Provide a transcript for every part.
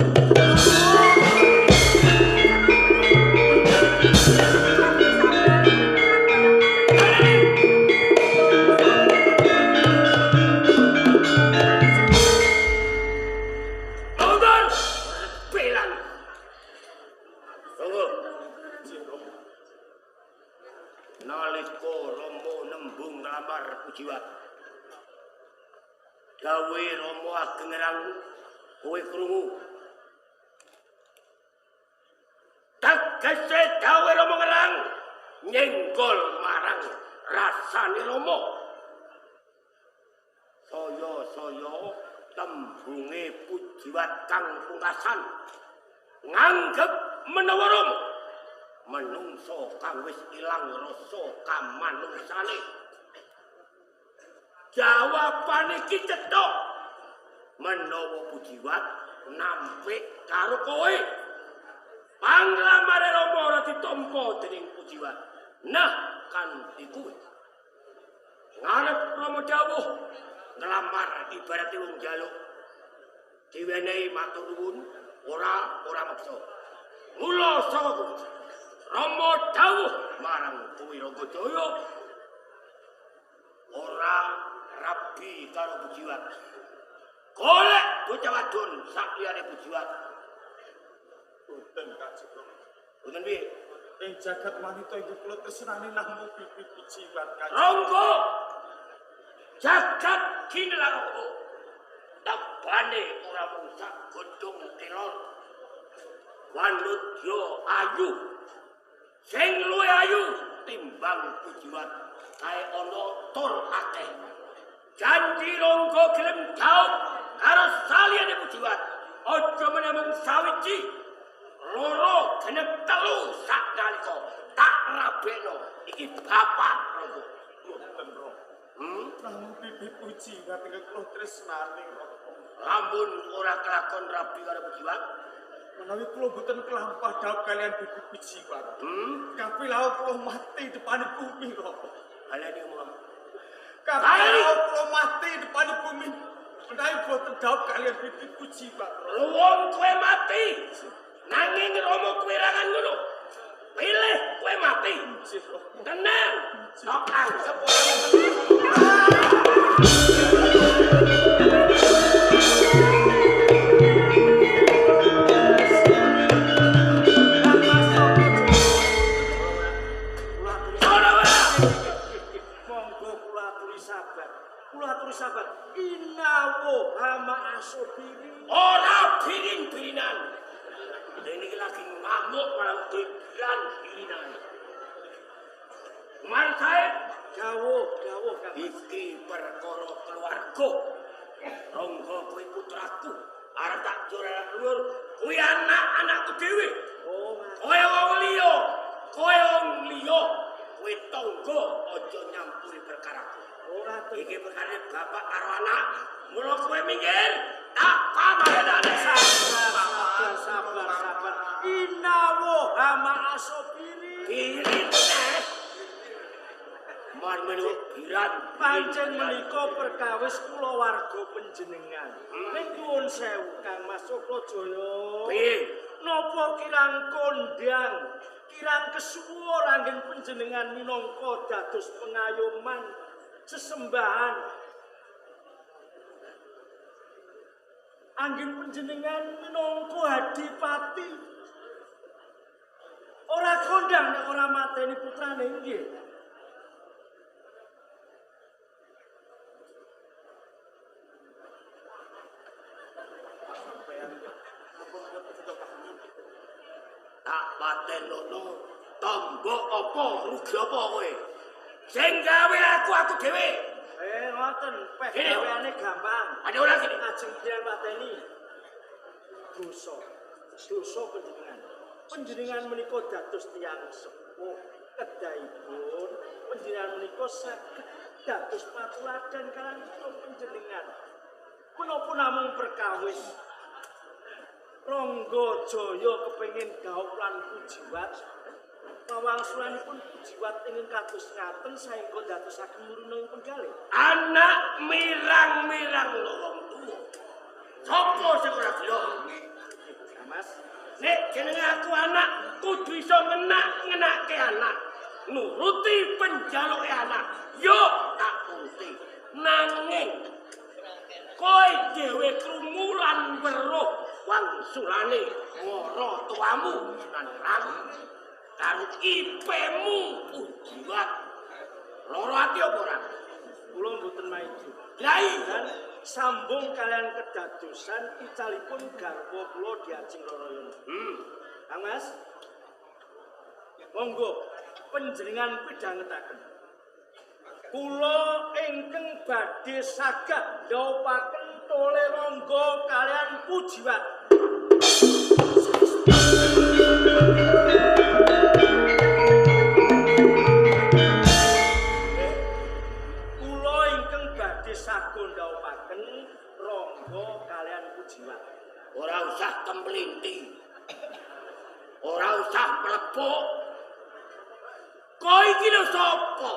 Mundur. Belan. Tunggu. Nalika Rama nembung nglamar Pujiwat. Gawe Rama ageng ngerang kowe krungu. Tegese gawe Rama ngerang nyenggol marang rasane Rama. Saya-saya tembunge Pujiwat kang pungkasan nganggep menawa Rama menungso kang wis ilang rasa kamanungsane. Jawabane iki cetha menawa Pujiwat nampik karo kowe. Panglamare Rama ora ditampa dening Pujiwat. Nah, kanthi kuwi ngarep Rama dawuh nglamar ibarate wong njaluk diwenehi matur nuwun ora ora meksa. Mula saka kuwi Rama dawuh marang kuwi Ranggajaya ora rabi karo Pujiwat. Golek bocah wadon sak liyane Pujiwat. Boten Kanjeng Rama. Boten piye? Ing jagat wanita iki kula tresnani namung Bibi Pujiwat Kanjeng. Rangga. Jagat kinelah Rangga. Tebane ora mung sak godhong telor. Wanudya ayu. Sing luwih ayu timbang Pujiwat kae ana tur akeh. Janji Rangga gelem jauh karo saliyane Pujiwat. Aja meneh mung sawiji, loro genep telu sak nalika tak rabekno. Iki bapak Rangga. Boten Rama. Namung Bibi Pujiwat ingkang kula tresnani Rama. Lamun ora kelakon rabi karo Pujiwat, Menawi kula boten kelampah dhawuh kalian Bibi Pujiwat. Kapilahu kula mati depan bumi Rama. Baleni omong. Kapilahu kula mati depan bumi. Menawi boten dhawuh kalian Bibi Pujiwat. Wong kowe mati. Nanging Rama kowe rangan ngono. Pilih kowe mati. Nggih Rama. Tenang. Tok anggep ora. Ora ora. Monggo kula aturi sabar. Kula aturi sabar. Inawo hama asobiri. Ora birin-birinan. Dene iki lagi ngamuk malah biran-birinan. Umar Said, Dawuh, dawuh Kang. iki perkara keluarga. Rangga kuwi putraku. Arep tak jur luhur kuwi anak-anakku dhewe. Oh, Kowe wong liya, kowe wong liya, kowe tangga aja nyampuri perkaraku. Ora Iki perkara bapak karo anak. Mula kowe minggir, tak pamarenane. Sabar, sabar, sabar. Inawo hama asobiri. Birin neh. Man menu biran Pancen menika perkawis kulawarga panjenengan. Ning nuwun sewu Kang Mas Sukrajaya. Piye? Napa kirang kondang, kirang kesuwur anggen panjenengan minangka dados pengayoman sesembahan. Anggen panjenengan minangka adipati. Ora kondang nek ora mateni putrane nggih. Tak patenono tombok apa rugi apa kowe? Sing gawe aku dhewe. Ngoten, peh Gini. gaweane gampang. Ada ora gini? Ajeng biyen pateni. Dosa. Dosa panjenengan. Panjenengan menika dados tiyang sepuh kedahipun panjenengan menika saged dados patuladan kalian panjenengan. Menapa namung perkawis Rangga Jaya kepengin gaup lan Pujiwat. Pawangsulanipun Pujiwat ingkang kados ngaten saengga dadosaken muruna ing penggalih. Anak mirang-mirang wong tuwa. Sopo sing ora gelo? jenenge aku anak kudu iso ngenak-ngenakke anak. Nuruti penjaluke anak. Yo tak turuti. Nanging kowe dhewe krungu lan weruh wangsulane mara tuamu lan rang karo ipemu Pujiwat. Loro ati apa ora? Kula mboten maido. Lah iya sambung kalian kedadosan icalipun garwa kula diajeng Rarayana. Kang Mas. Monggo panjenengan pidhangetaken. Kula ingkang badhe saged ndhawuhaken tole rangga kalian Pujiwat. Kula ingkang badhe saged ndhawuhaken rangga kalian Pujiwat. Ora usah kemplinti. Ora usah mlepuk. Kowe iki lho sapa?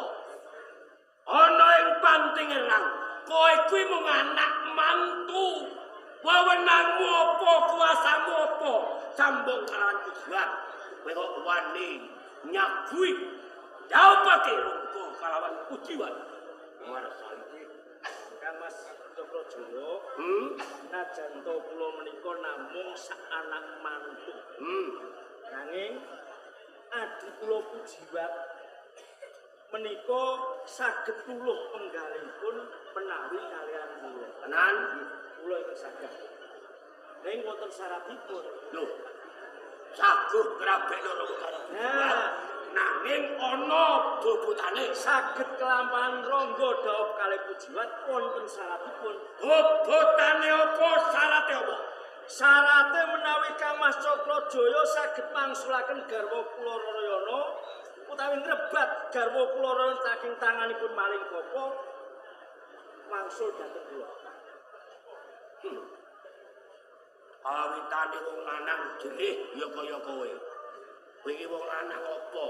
Ana ing panting erang, kowe kuwi mung anak mantu. Wewenangmu apa, kuasamu apa? Sambung kalawan Pujiwat. Kowe kok wani nyagui jawabake rangga kalawan Pujiwat. Ngarsane Kang Mas Cakrajaya, najan to kula menika namung sak anak mantu. Nanging adi kula Pujiwat menika saged luluh penggalihipun menawi kalian kula. Tenan kula ingkang saged. Ning wonten syaratipun. Lho. Saguh ngrabek loro karo Pujiwat. Nanging ana bobotane. Saged kelampahan rangga dhaup kalih Pujiwat wonten syaratipun. Bobotane apa, syarate apa? Syarate menawi Kang Mas Cakrajaya saged mangsulaken garwa kula Rarayana utawi ngrebat garwa kula Rarayana saking tanganipun maling bapa wangsul dhateng kula. Awitane wong lanang jerih ya kaya kowe. Kowe iki wong lanang apa?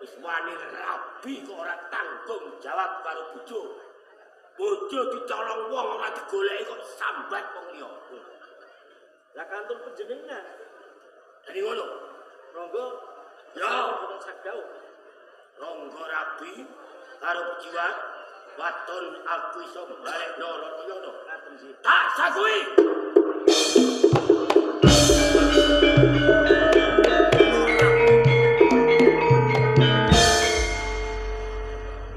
Wis wani rabi kok ora tanggung jawab karo bojo. Bojo dicolong wong ora digoleki kok sambat wong liya. Lah kantun panjenengan. Dadi ngono. Rangga ya boten saged. Rangga rabi karo Pujiwat waton aku iso balekno Rarayana. Ngaten sih. Tak sagui.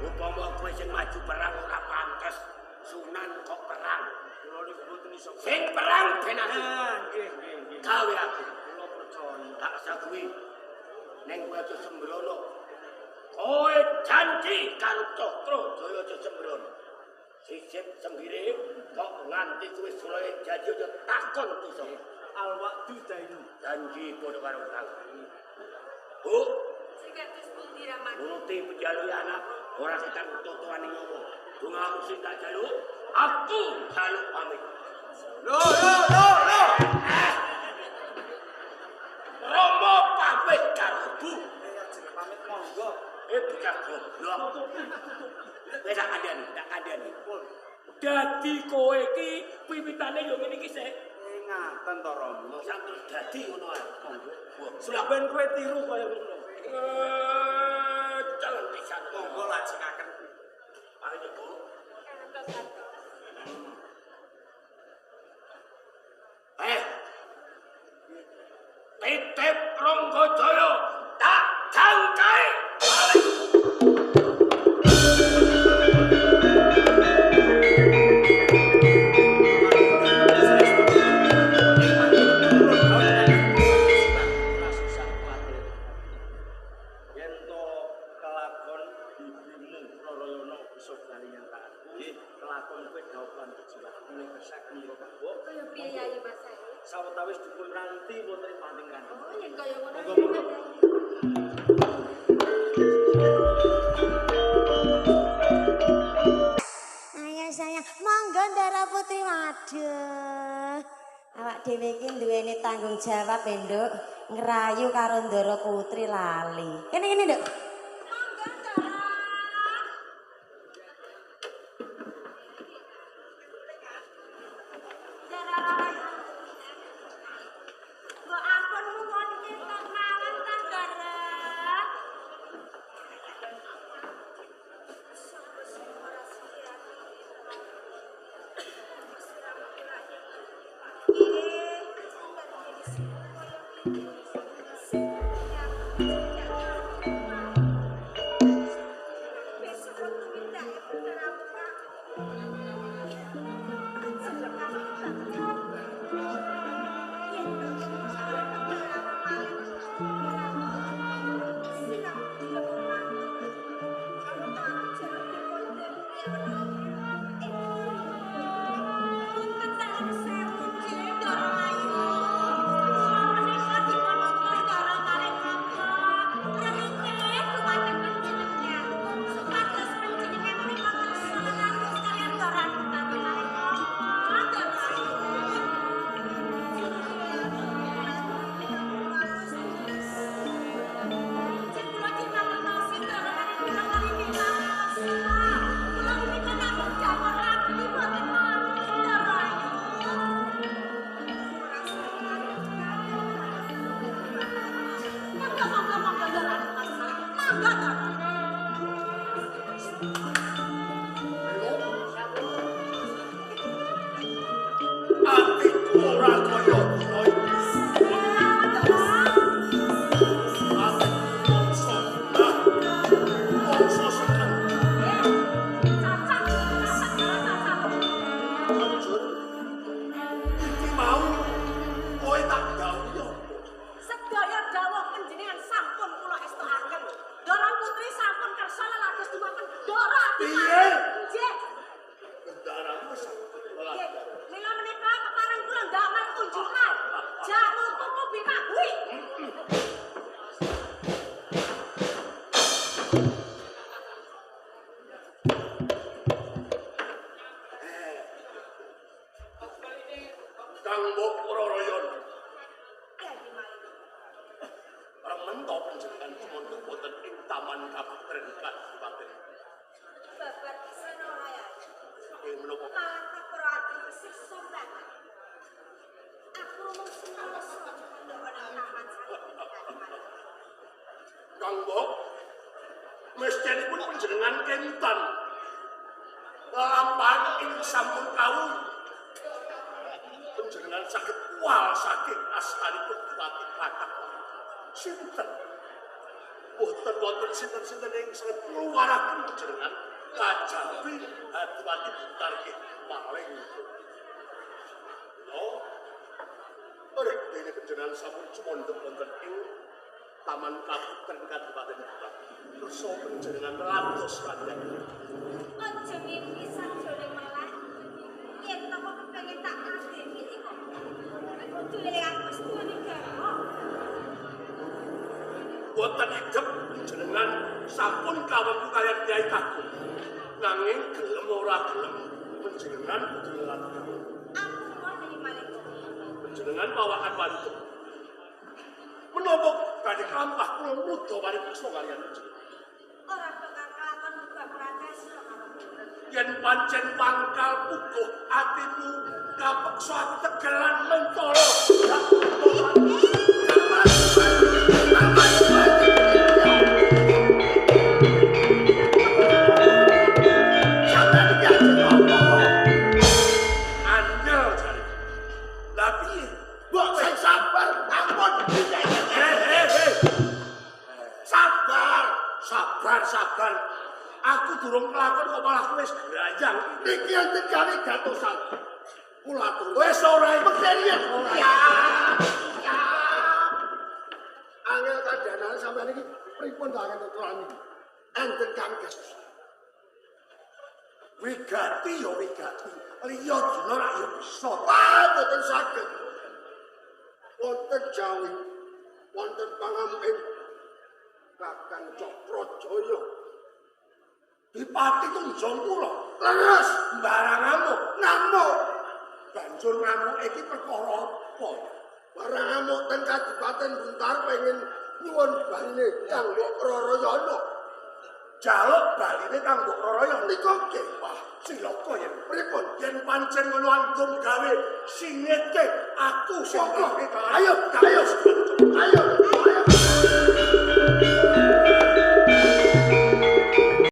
Upama kowe sing maju perang ora pantes, Sunan kok perang. Kula niku mboten iso. Sing perang ben aku. Nggih, nggih, nggih. Gawe aku. Kula percaya. Tak sagui. Neng kowe aja sembrono. Kowe janji karo Cakrajaya aja sembrono. Sisip sembire kok nganti kowe sulai janji aja takon iso. Alwakdu dainu. Janji padha karo utang. Bu, sing kados pundi Raman? Nuruti penjaluke anak ora ketang totoane nyawa. Donga sing tak jaluk, aku jaluk pamit. Lho, lho, lho, lho. Romo pamit karo Bu. Ajeng pamit monggo. Bocah goblok. Wis tak kandhani, tak kandhani. Dadi kowe iki wiwitane yo ngene iki sik. Ngaten to Romo. Sak terus dadi ngono ae. Monggo. Sulap ben kowe tiru kaya ngono. Calon pisan monggo lajengaken. Ayo Bu. Titip Ranggajaya tak jangkai balik. Ora susah kuwatir. Yen to kelakon bibimu Rarayana bisa bali nyataku. Kelakon kowe dhaup lan Pujiwat mulih kesaken kok kabo. Kaya piye Yayi Mas Sae? Sawetawis dipun ranti wonten ing panting ranti. Oh, yen kaya ngono. Monggo, monggo. Ayo sayang, monggo Ndara Putri. Waduh. Awak dhewe iki duweni tanggung jawab, Nduk, ngrayu karo Ndara Putri lali. Kene kene, Nduk. Monggo Ndara. Ndara. Mbok ampun mung Bima kuwi. Kang Mbok Roroyono. Remento panjenengan sumandha wonten ing Taman Kaputren Kadipaten. Babar pisan ora ya. Ing menapa? Malah kapro ati siksa banget. Aku mung seneng sumandha ana taman saking Kadipaten. Kang Mbok, mestinipun panjenengan kentan. Lelampahan ing sampun kawuh. Panjenengan saged kual saking asmanipun Bupati Batak. Sinten? Boten wonten sinten-sinten ing saged ngluwaraken panjenengan kajabi Adipati Buntar nggih paling. Oh. Rek dene panjenengan sampun sumandhep wonten ing Taman Kaputren Kadipaten Batang. Kersa panjenengan rados kaliyan. Aja ngimpi sajroning malah. Yen to kok kepengin tak adeni iku. Kudu eling aku wis duwe garwa. Boten idep panjenengan sampun kawempu kaliyan Kyai Kakung. Nanging gelem ora gelem panjenengan kudu nglakoni. Aku ngono iki malih. Panjenengan pawakan wanita. Menapa badhe kelampah kula muda paripeksa kaliyan panjenengan? Ora bakal kelakon uga pratesna karo kowe. Yen pancen pangkal puguh atimu kapeksa aku tegelan mentolo. Anyel jare. Lah piye? Mbok sing sabar, ampun. Hei. Sabar, sabar, sabar. Aku durung kelakon kok malah kowe wis grayang. Niki enten kali gatosan. Kula atur. Wis ora Mekten yen. Ya. Ya. Angel kandhanane sampeyan iki pripun ta angel tuturan iki? Enten kali gatosan. Wigati ya wigati. Liya dina rak ya bisa. Wah, boten saged. Wonten jawi, wonten pangamuking Kakang Cakrajaya. Dipati tunjung kula. Leres Barang ngamuk. ngamuk. Banjur ngamuk iki perkara apa? Barang ngamuk ten Kadipaten Buntar pengen nyuwun baline Kang Mbok Roroyono. Jaluk baline Kang Mbok Roroyono. Nika nggih. Wah, cilaka yen. Pripun? Yen pancen ngono andum gawe singete aku sing Monggo. gawe. Ayo.